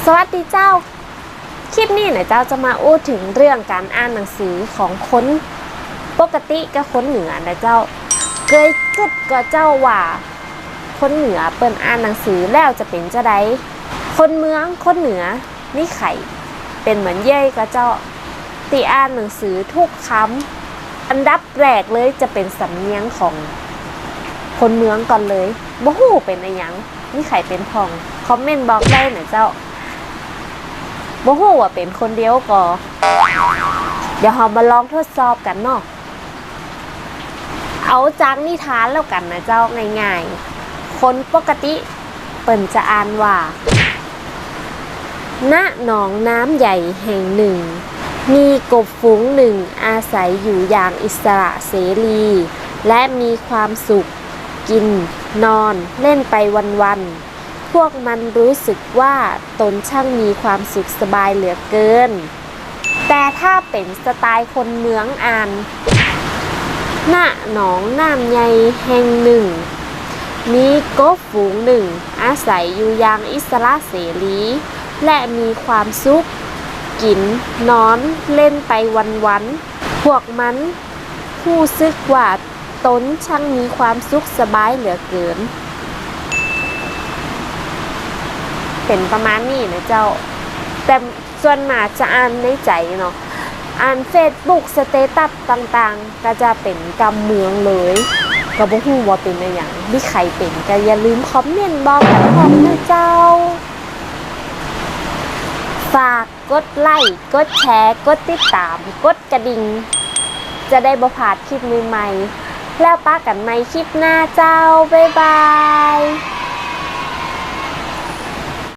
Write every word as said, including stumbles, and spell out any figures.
สวัสดีเจ้า คลิปนี้นะเจ้าจะมาอู้เถิงเรื่องก๋านอ่านหนังสือของคนปกติกับคนเหนือนะเจ้า เกยกึ๊ดก่อเจ้าว่า คนเหนือเปิ้นอ่านหนังสือแล้วจะเป๋นจาใด คนเมืองคนเหนือมีใผเป๋นเหมือนเย้ยก่อเจ้า ตี้อ่านหนังสือทุกกำ อันดับแรกเลยจะเป๋นสำเนียงของคนเมืองก่อนเลย บ่ฮู้เป๋นอะหยัง มีใผเป๋นพ่อง คอมเมนต์บอกได้นะเจ้า บ่ฮู้ว่าเป๋นคนเดียวก่อ เดี๋ยวเฮามาลองทดสอบกั๋นเนาะ เอาจากนิทานแล้วกั๋นนะเจ้า ง่ายๆ คนปกติเปิ้นจะอ่านว่า ณ หนองน้ำใหญ่แห่งหนึ่ง มีกบฝูงหนึ่งอาศัยอยู่อย่างอิสระเสรี และมีความสุข กิน นอน เล่นไปวันๆ พวกมันรู้สึกว่าตนช่างมีความสุขสบายเหลือเกิน แต่ถ้าเป๋นสไตล์คนเมืองอ่าน ณ หนองน้ำใหญ่แห่งหนึ่ง มีกบฝูงหนึ่งอาศัยอยู่อย่างอิสระเสรี และมีความสุข กิน นอน เล่นไปวันๆ พวกมันฮู้สึกว่าตนช่างมีความสุขสบายเหลือเกิน เป๋นประมาณนี้นะเจ้า แต่ส่วนมากจะอ่านในใจ๋เนาะ อ่านเฟซบุ๊ก สเตตัสต่างๆ ก็จะเป๋นกำเมืองเลย ก็บ่ฮู้ว่าเป๋นอะหยัง มีใผเป๋นก็อย่าลืมคอมเมนต์บอกกั๋นพ่องนะเจ้า ฝากกดไลก์ กดแชร์ กดติดตาม กดกระดิ่ง จะได้บ่พลาดคลิปใหม่ๆ แล้วปะกั๋นใหม่คลิปหน้าเจ้า บ๊ายบาย